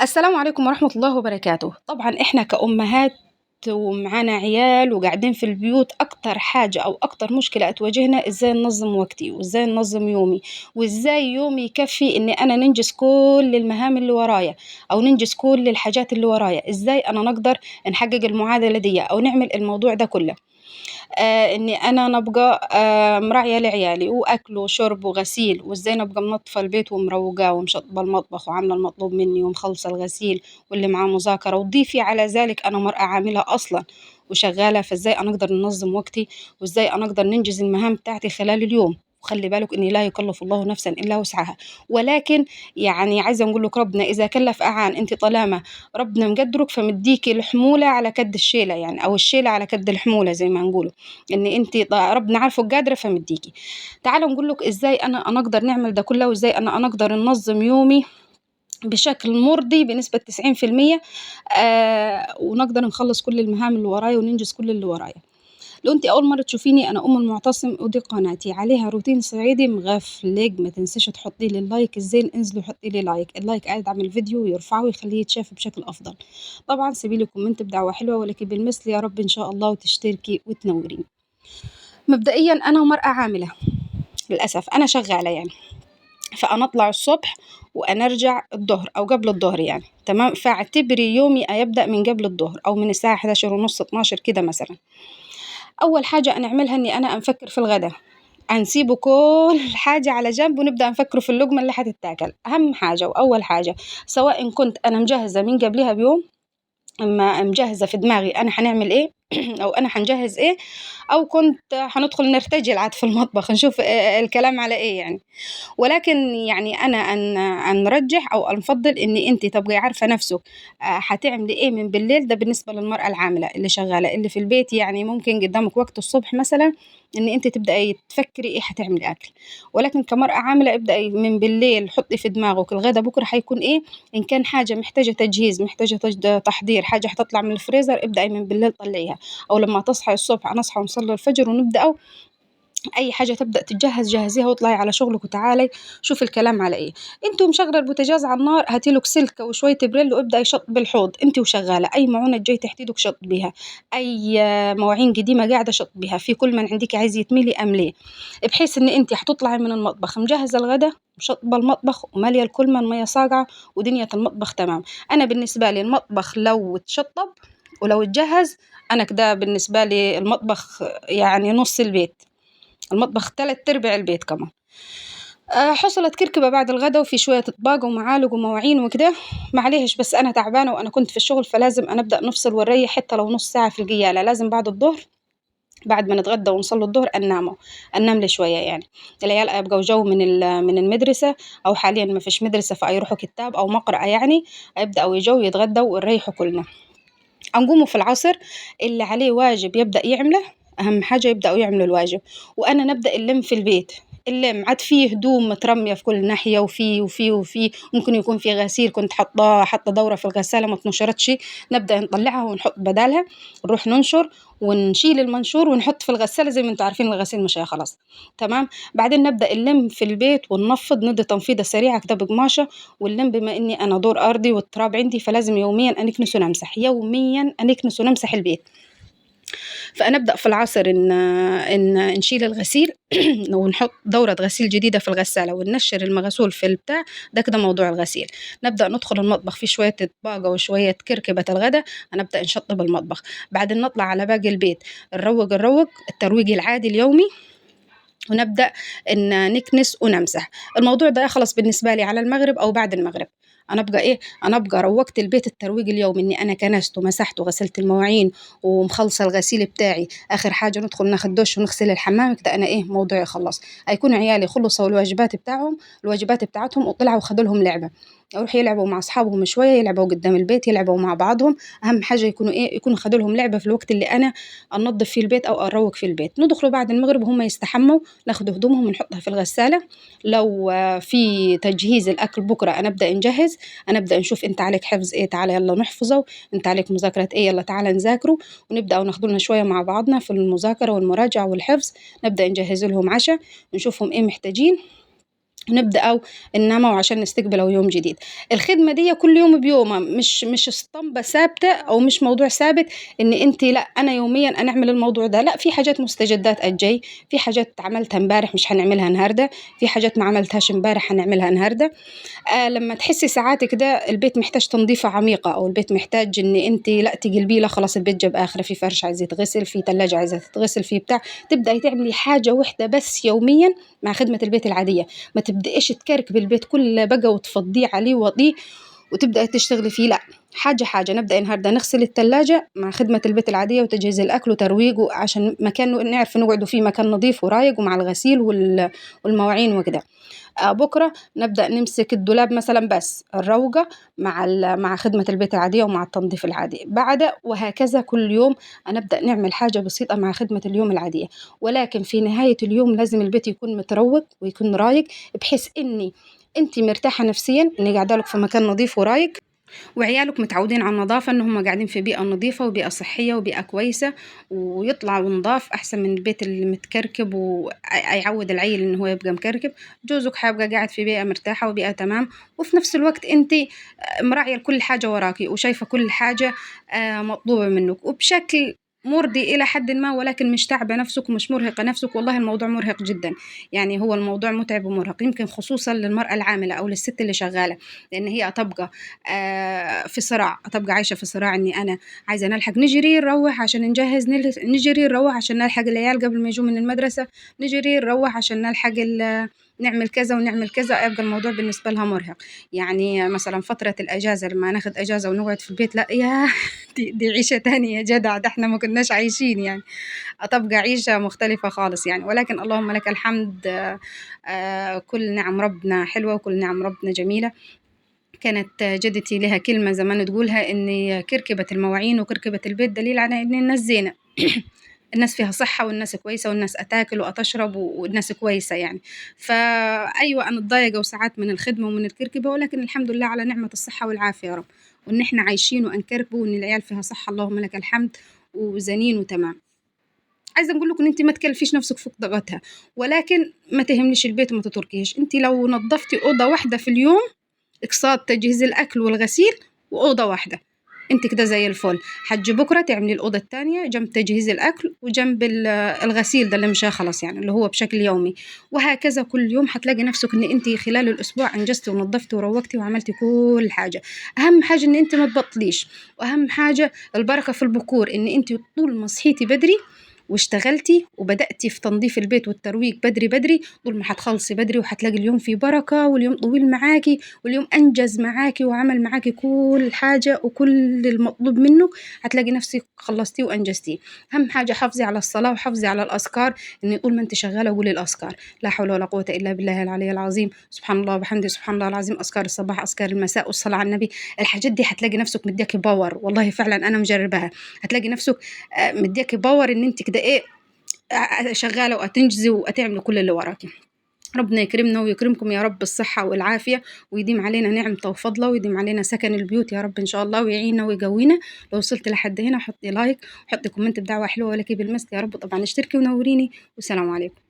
السلام عليكم ورحمة الله وبركاته. طبعا احنا كأمهات ومعانا عيال وقاعدين في البيوت، أكتر حاجة أو أكتر مشكلة تواجهنا إزاي ننظم وقتي وإزاي ننظم يومي وإزاي يومي يكفي إن أنا ننجز كل المهام اللي ورايا أو ننجز كل الحاجات اللي ورايا. إزاي أنا نقدر نحقق المعادلة دي أو نعمل الموضوع ده كله؟ إني أنا نبقى مراعية لعيالي وأكل وشرب وغسيل، وإزاي نبقى منظفة البيت ومروقاه ومشطبة المطبخ وعاملة المطلوب مني ومخلصة الغسيل واللي معاه مذاكرة، وضيفي على ذلك أنا مرأة عاملة أصلا وشغالة، فإزاي أنا أقدر ننظم وقتي وإزاي أنا أقدر ننجز المهام بتاعتي خلال اليوم. وخلي بالك إني لا يكلف الله نفسا إلا وسعها، ولكن يعني عايزة نقول لك ربنا إذا كلف أعان، أنت طالما ربنا مقدرك فمديكي الحمولة على كد الشيلة يعني، أو الشيلة على كد الحمولة زي ما نقوله، إن أنت ربنا عارفك قادرة فمديكي. تعالوا نقول لك إزاي أنا أقدر نعمل ده كله، وإزاي أنا أقدر ننظم يومي بشكل مرضي بنسبة 90%، ونقدر نخلص كل المهام اللي ورايا وننجز كل اللي ورايا. لو انت اول مرة تشوفيني، انا ام المعتصم ودي قناتي عليها روتين صعيدي مغفلج. ما تنسيش تحطي لي ال like الزين، انزلي وحطي لي like، ال like قاعد يدعم الفيديو ويرفعه ويخليه يتشاف بشكل افضل. طبعا سيبي لي comment بدعوة حلوة ولك بالمثل يا رب ان شاء الله، وتشتركي وتنوريني. مبدئيا انا مرأة عامله للاسف، انا شغالة يعني، فانا اطلع الصبح وانا ارجع الظهر او قبل الظهر يعني، تمام. فاعتبري يومي يبدا من قبل الظهر او من الساعة 11:30 12 كده مثلا. اول حاجة انا اعملها اني انا افكر في الغداء، نسيبه كل حاجة على جنب ونبدا نفكر في اللقمة اللي هتتاكل. اهم حاجة واول حاجة، سواء إن كنت انا مجهزة من قبلها بيوم، اما مجهزة في دماغي انا هنعمل ايه او انا هنجهز ايه، او كنت هندخل نرتجل عاد في المطبخ نشوف الكلام على ايه يعني. ولكن يعني انا ان نرجح او نفضل ان انت تبقي عارفه نفسك هتعملي ايه من بالليل. ده بالنسبة للمراة العاملة اللي شغالة اللي في البيت، يعني ممكن قدامك وقت الصبح مثلا ان انت تبداي تفكري ايه هتعملي اكل، ولكن كمراه عامله ابداي من بالليل، حطي في دماغك الغدا بكره هيكون ايه. ان كان حاجة محتاجه تجهيز، محتاجه تحضير، حاجة هتطلع من الفريزر، ابداي من بالليل طلعيها، او لما تصحي الصبح انا اصحى ونصلي الفجر ونبدا اي حاجة تبدا تتجهز جهزيها واطلعي على شغلك وتعالي شوفي الكلام على ايه. انتوا مشغله البوتاجاز على النار، هاتيلك سلكه وشوية بريل وابداي شط بالحوض انت وشغالة. اي معونة جاي تحت ايدك شط بيها، اي مواعين قديمة قاعدة شط بيها، في كل من عندك عايز يتملي امليه، بحيث ان انت هتطلعي من المطبخ مجهزة الغدا، مشطبه المطبخ وماليه الكل من مية صاقعه ودنيا المطبخ تمام. انا بالنسبة لي المطبخ لو اتشطب ولو اتجهز انا كده بالنسبة لي المطبخ يعني نص البيت، المطبخ 3/4 البيت كمان. حصلت كركبة بعد الغداء وفي شوية اطباق ومعالق ومواعين وكده، معليش بس أنا تعبانة وأنا كنت في الشغل، فلازم أنا أبدأ نفصل ونريح حتى لو نص ساعة في القيالة. لازم بعد الظهر، بعد ما نتغدى ونصلي الظهر أنام لي شوية يعني. العيال يبقوا جو من المدرسة، أو حاليا ما فيش مدرسة فيروحوا كتاب أو مقرأة يعني، يبدأوا يجوا يتغدوا ونريحوا كلنا. نقوموا في العصر، اللي عليه واجب يبدأ يعمله، أهم حاجة يبدأوا يعملوا الواجب، وأنا نبدأ نلم في البيت. اللم عاد فيه هدوم مترمية في كل ناحية، وفي وفي وفي ممكن يكون في غسيل كنت حاطة دورة في الغسالة ما اتنشرتش، نبدأ نطلعها ونحط بدالها، نروح ننشر ونشيل المنشور ونحط في الغسالة، زي ما انتم عارفين الغسيل مش هيخلص، تمام. بعدين نبدأ نلم في البيت وننفض، ندي تنفيضة سريعة كده بقماشة ونلم. بما إني أنا دور أرضي والتراب عندي، فلازم يومياً أنكنس ونمسح، يومياً أنكنس ونمسح البيت. فأنا أبدأ في العصر إن نشيل الغسيل ونحط دورة غسيل جديدة في الغسالة وننشر المغسول في البتاع ده كده موضوع الغسيل. نبدأ ندخل المطبخ في شوية طباقة وشوية كركبة الغداء، نبدأ نشطب المطبخ. بعدين نطلع على باقي البيت، نروق الترويق العادي اليومي، ونبدأ إن نكنس ونمسح. الموضوع ده يخلص بالنسبة لي على المغرب أو بعد المغرب. أنا أبقى إيه؟ أنا أبقى روقت البيت الترويق اليومي، إني أنا كنست ومسحت وغسلت المواعين ومخلصة الغسيل بتاعي. آخر حاجة ندخل ناخد دش ونغسل الحمام كده، أنا إيه موضوعي خلص. هيكون عيالي خلصوا الواجبات بتاعهم، الواجبات بتاعتهم، وطلعوا وخدوا لهم لعبة، يروحوا يلعبوا مع أصحابهم شوية، يلعبوا قدام البيت، يلعبوا مع بعضهم. أهم حاجة يكونوا إيه؟ يكونوا خدوا لهم لعبة في الوقت اللي أنا أنظف فيه البيت أو أروق في البيت. ندخلوا بعد المغرب وهم يستحموا، ناخد هدومهم ونحطها في الغسالة. لو في تجهيز الأكل بكرة أنا أبدأ نجهز، أنا أبدأ نشوف أنت عليك حفظ إيه، تعالى يلا نحفظه، أنت عليك مذاكرة إيه، يلا تعالى نذاكره، ونبدأ وناخد لنا شوية مع بعضنا في المذاكرة والمراجعة والحفظ. نبدأ نجهز لهم عشاء، نشوفهم إيه محتاجين. نبدأ النما وعشان نستقبل يوم جديد. الخدمة دي كل يوم بيومه، مش اسطمبة ثابتة أو مش موضوع ثابت إن أنت لا أنا يوميا أنا أعمل الموضوع ده، لا، في حاجات مستجدات الجاي، في حاجات عملتها امبارح مش هنعملها النهارده، في حاجات ما عملتهاش امبارح هنعملها النهارده. لما تحسي ساعات كده البيت محتاج تنظيفة عميقة، أو البيت محتاج إن أنت لا تقلبيه، لا خلاص البيت جاب آخره، في فرش عايز يتغسل، في تلاجة عايزة تتغسل، في بتاع، تبدأي تعملي حاجة واحدة بس يوميا مع خدمة البيت العادية. ما تبدأيش تكركب البيت كله بقى وتفضيه عليه ووضيه وتبدأي تشتغلي فيه، لا، حاجة حاجة. نبدأ النهاردة نغسل التلاجة مع خدمة البيت العادية وتجهيز الأكل وترويجه عشان مكان نعرف نقعدوا فيه، مكان نظيف ورايق، ومع الغسيل والمواعين وكده. بكرة نبدأ نمسك الدولاب مثلا بس الروقة مع خدمة البيت العادية ومع التنظيف العادي بعد، وهكذا كل يوم نبدأ نعمل حاجة بسيطة مع خدمة اليوم العادية. ولكن في نهاية اليوم لازم البيت يكون متروق ويكون رايق، بحيث إني أنت مرتاحة نفسيا إني قاعدة لك في مكان نظيف ورايق، وعيالك متعودين على النظافة، إن هم قاعدين في بيئة نظيفة وبيئة صحية وبيئة كويسة، ويطلعوا نظاف أحسن من البيت اللي متكركب ويعود العيل إن هو يبقى مكركب. جوزك حيبقى قاعد في بيئة مرتاحة وبيئة تمام، وفي نفس الوقت أنت مراعية لكل حاجة وراكي وشايفة كل حاجة مطلوبة منك وبشكل مرضي إلى حد ما، ولكن مش تعبة نفسك ومش مرهقة نفسك. والله الموضوع مرهق جدا، يعني هو الموضوع متعب ومرهق، يمكن خصوصا للمرأة العاملة أو للست اللي شغالة، لأن هي تبقى في صراع، تبقى عايشة في صراع إني أنا عايزة نلحق نجري نروح عشان نجهز، نجري نروح عشان نلحق العيال قبل ما يجوا من المدرسة، نجري نروح عشان نلحق نعمل كذا ونعمل كذا. يبقى الموضوع بالنسبة لها مرهق. يعني مثلا فترة الأجازة لما ناخد أجازة ونقعد في البيت، لا يا دي عيشة تانية يا جدع، ده احنا ما كناش عايشين يعني، تبقى عيشة مختلفة خالص يعني. ولكن اللهم لك الحمد، كل نعم ربنا حلوة وكل نعم ربنا جميلة. كانت جدتي لها كلمة زمان تقولها إن كركبة المواعين وكركبة البيت دليل على إن الناس زينة، الناس فيها صحة والناس كويسة والناس أتاكل وأتشرب والناس كويسة يعني. فأيوة أنا اتضايقة وساعات من الخدمة ومن الكركبة، ولكن الحمد لله على نعمة الصحة والعافية يا رب، وإن إحنا عايشين وأنكركبوا وإن العيال فيها صحة اللهم لك الحمد وزنين وتمام. عايزة أقول لكم إن أنت ما تكلفيش نفسك فوق طاقتها، ولكن ما تهمليش البيت وما تتركيش. أنت لو نظفتي أوضة واحدة في اليوم، إقساط تجهيز الأكل والغسيل وأوضة واحدة، انت كده زي الفل. حتجي بكره تعملي الاوضة الثانية جنب تجهيز الاكل وجنب الغسيل ده اللي مش هيخلص يعني، اللي هو بشكل يومي، وهكذا كل يوم. هتلاقي نفسك ان انت خلال الاسبوع انجزتي ونظفتي وروقتي وعملتي كل حاجة. اهم حاجة ان انت ما تبطليش، واهم حاجة البركة في البكور، ان انت طول ما صحيتي بدري واشتغلتي وبدأتي في تنظيف البيت والترويج بدري بدري، طول ما هتخلصي بدري وهتلاقي اليوم فيه بركة، واليوم طويل معاكي، واليوم أنجز معاكي وعمل معاكي كل حاجة وكل المطلوب منه، هتلاقي نفسك خلصتيه وأنجزتيه. أهم حاجة حافظي على الصلاة وحافظي على الأذكار، إن طول ما أنت شغالة قولي الأذكار، لا حول ولا قوة إلا بالله العلي العظيم، سبحان الله وبحمده، سبحان الله العظيم، أذكار الصباح، أذكار المساء، والصلاة على النبي. الحاجات دي هتلاقي نفسك مدياكي power، والله فعلا أنا مجرباها، هتلاقي نفسك مدياكي power إن أنت كده إيه شغالة وأتنجزي وأتعملي كل اللي وراكي. ربنا يكرمنا ويكرمكم يا رب بالصحة والعافية، ويديم علينا نعمته وفضله، ويديم علينا سكن البيوت يا رب إن شاء الله، ويعيننا ويقوينا. لو وصلت لحد هنا حطي like وحطي comment بدعوة حلوة ولك بالمثل يا رب. طبعا اشتركي ونوريني، والسلام عليكم.